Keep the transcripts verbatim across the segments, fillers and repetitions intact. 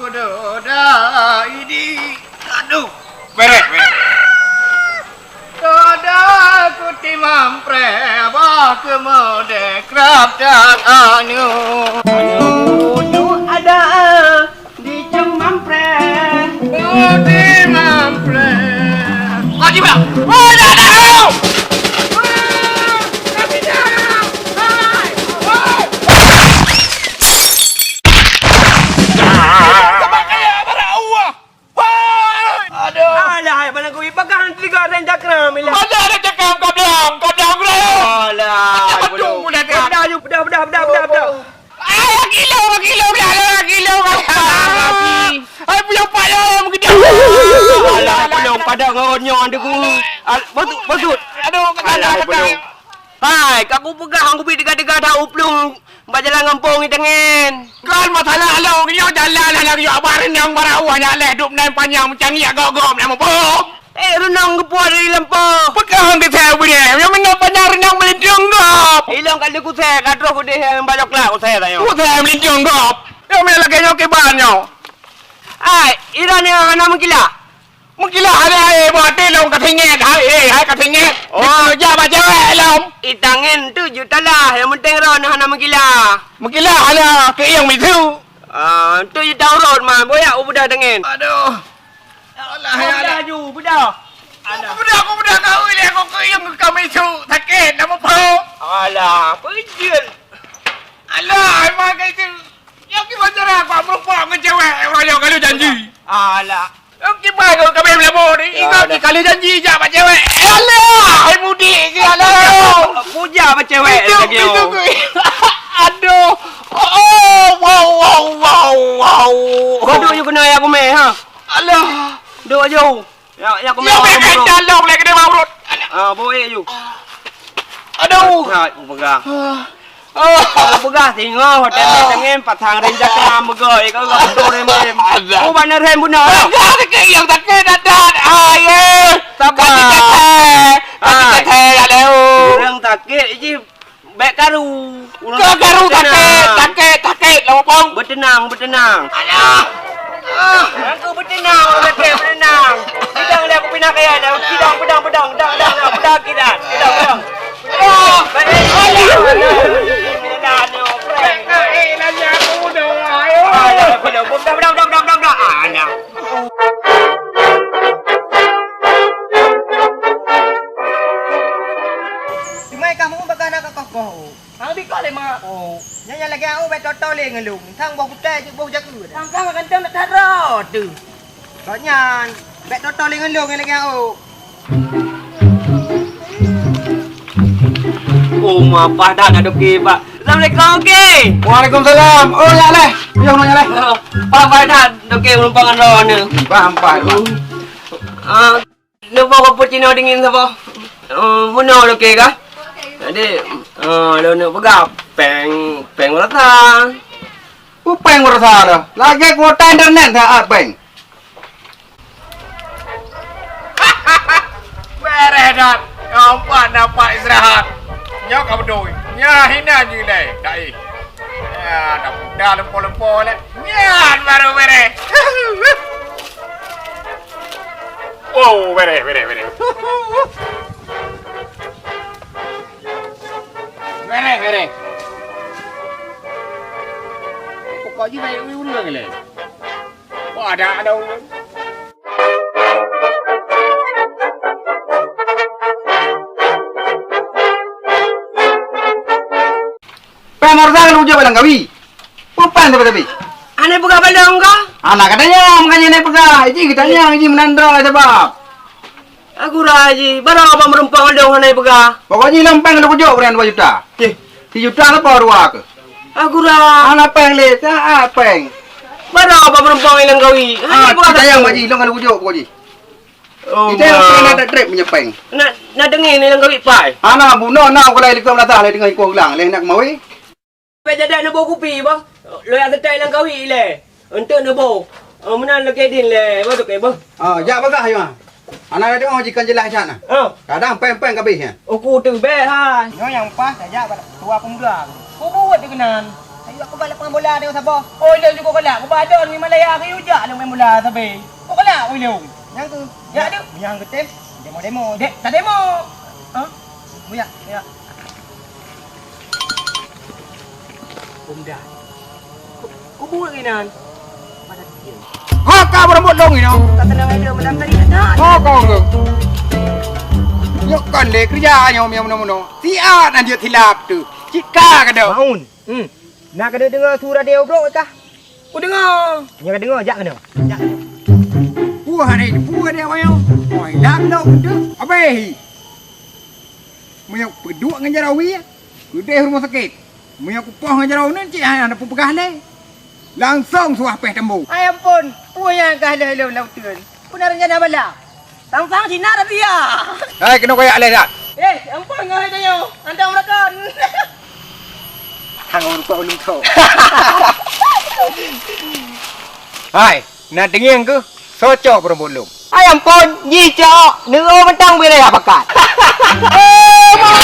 Doda idi. Aduh, bereh, bereh. Doda kutimam preh, bah keumode krab dan anu. Anu bujuk ada di cemam preh. Kutimam preh. Haji Bang. Oh, dah, dah. Ah, tapi dah. Hai, hai. Aduh. Alah, hai, bana kui pegang tiga dan cakram, ilah. Mana ada cakram, kadang, kadang, kadang. Alah, hai, bodoh. Dah, dah, dah, dah, dah, dah. Ai, kilo, kilo, kilo, kilo, kilo. Ai, punya payah, meukeujah. Alah, belum pada ngon nyoe, aduh. Al-, patut, patut. Aduh, alah, belum. Hai, ka kupeugah ngon kubi tiga-tiga dah uplueng bak jalan gampông itangen. Kan masalah along nyoe jalan hana geuyue abah reunong barô awah nyak leh dub nan panyang meucangiak gop-gop na muphom. Eh, reunong geupuwoe dari lampôh. Peugah ngon geusée ubé, nyang meunan panyang reunong meulintong gop. Ilong ka lheueh kusée, ka troh udeh nyang bak coklat kusée tanyoe. Kusée meulintong gop. Nyang meunan lagée nyoe kiban nyoe. Ai, ira nyoe hana meukila. Meukilah hana, eh, buat até lôn ka singét, hai, eh, hai ka singét. Oh. Dikeujak bak cewek lom. Itangen tu juta lah, yang penting roh hana meukilah. Meukilah hana, keuieng miseue. Ah, tu juta urot man, boyak u beudah tangen. Aduh. Ya Allah, ya Allah. Beudah ju, beudah. Alah. Beudah, aku beudah kau ileh, aku keuieng ka miseue, sakét, nama pau. Alah, peujeuet. Alah, emang ka itu. Nyoe kiban cara aku meurumpok ngon cewek, uroe nyoe ka lheueh janji. Alah. Nyoe kiban kau ka abéh meulabô ni, ingat di ka lheueh janji jak bak cewek. Eh, alah, hai mudik ke, alah. Puja bak cewek lagi, oh. Aduh. Oh, oh, wow, wow, wow, wow. Kau duduk je kena ayah kumeh, ha? Alah. Duduk je. Ya, ya, aku memang bek buruk. Calon lagi dia urut. Ah, boe ju. Aduh. Hai, ku peugah. Ah. Ku peugah singoh hotel tangen pasang rem jakam beugoi, kau enggak betul rem-rem. Ku bana rem bunoe. Enggak, sakit, yang sakit, dadat. Ai, eh. Sabar. Kaki teteh. Kaki teteh, ya, Leo. Orang sakit je. Bèk karu. Keu karu takét, takét, takét, lawak pong. Beuteunang, beuteunang. Alah. Ah. Aku beuteunang, beuteunang, beuteunang. Sidang lé aku pinah kaya dah. Sidang, pedang, pedang, dang, dang, dang, pedang kilat. Pedang, pedang. Ah. Baik. Alah. Alah. Alah. Alah. Alah. Alah. Teuma kah meu bagaih na ka koh-koh, oh. Hang bikot lé mak. Oh, nyan nyang lagèe oh bèk toto lé ngon lôn. Sang boh kutai cit boh jaku dah. Sang-sang ganteng nak taro tu. Kok nyan, bèk toto lé ngon lôn nyang lagèe oh. Oh, mapah dah nak doke, Pak. Assalamualaikum, Oke. Waalaikumsalam. Oh, ya leh. Yo, nanya leh. Pak, Pak dah doke menumpang droeneuh. Paham, Pak. Ah, neuboh kopi Cina dingin saboh. Eh, meunoe doke kah? Jadi, eh, lôn neuk peugah pèng, pèng rasa. Peue pèng rasa dah? Lagèe kuota internet that pèng. Beres dah. Nampak, nampak istirahat. Nyoe ka beutôi. Nyan hina jih lé, dak ih. Ya, dah puta lempo-lempo lé. Nyan baru beres. Wow, beres, beres, beres. Beres, beres. Pokok jih baik ureueng lé. Wah, ada, ada ureueng. Pèng Mortal ka lôn jok bak Langkawi. Peue pèng tapi-tapi? Aneuk peugah bak lôn kah? Alah, katanya, makanya aneuk peugah. Iji geutanyong, iji meunan droe sabab. Agura ji, barô bak meurumpok lôn hana peugah. Pokok jih lôn pèng lôn kujok beureuen dua juta. Cih, sijuta leubeh dua keuh. Agura. Hana pèng lé, saát pèng. Barô bak meurumpok Langkawi. Ah, hana peugah. Percaya mak jih, lôn ka lôn kujok pokok jih. Oh, kita yang pernah ada trip punya pèng. Nak, nak dengar ni Langkawi pai. Hana bunoe na ukalai likot meunasah lé teungoh ikoh ulang lé nak keumawe. Pèng jadat neuboh kupi bah. Lôn yak seutai Langkawi lé. Untuk neuboh. Oh, meunan lagèe din lé. Bah, tu kèe bah. Ah, jak bagah, ya. Anak ada tengok jikan jelas cat nah. Ah. Kadang pèng-pèng kabeh ya. Aku tu bèk ha. Nyoe nyang pas tajak bak tua pemuda. Ku buet di keunan. Ayo Aku galak main bola dia sabar. Oh, dia juga galak. Aku badon di Malaya ke, ujak dia main bola sabe. Kau galak, oh, dia. Yang tu. Ya, dia. Yang ketem. Demo-demo. Dek, tak demo. Ha? Buya, ya. Bunda. Kubu inan. Pada dia. Ha, ka beurambut long ino. Kata nama dia, madam tadi dah. Ha, kau ke? Nyok kon le kerja nyo, mio meno-meno. Siat anjut hilap tu. Cika ka dah. Maun. Hmm. Na ka deungoe su radio brok kah? Kudeungoe. Nyang ka deungoe, jak keunoe. Jak keunoe. Puah deh, puah deh awak nyoe. Oi, lam lok tu. Abeh. Meunyoe peuduek ngon jaroe, keudeh rumoh sakét. Meunyoe kupoh ngon jaroe nyan, cit hana peugah lé. Langsong suah péh tambo. Hai ampôn, peue nyang ka lheueh lôn lam uteuen? Peue na rencana bala? Sang-sang Cina tapi ya. Hai, keunoe kayak lé dak? Eh, ampôn ngon hai tanyoe. Antang meurakan. Tanggong rupa ulung tho. Hai, na teungieng keuh? Socok peurumpok lôn. Hai ampôn, jicok, neuro mantong beu raya pakat. Eh, mau.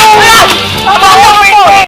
Abang, abang,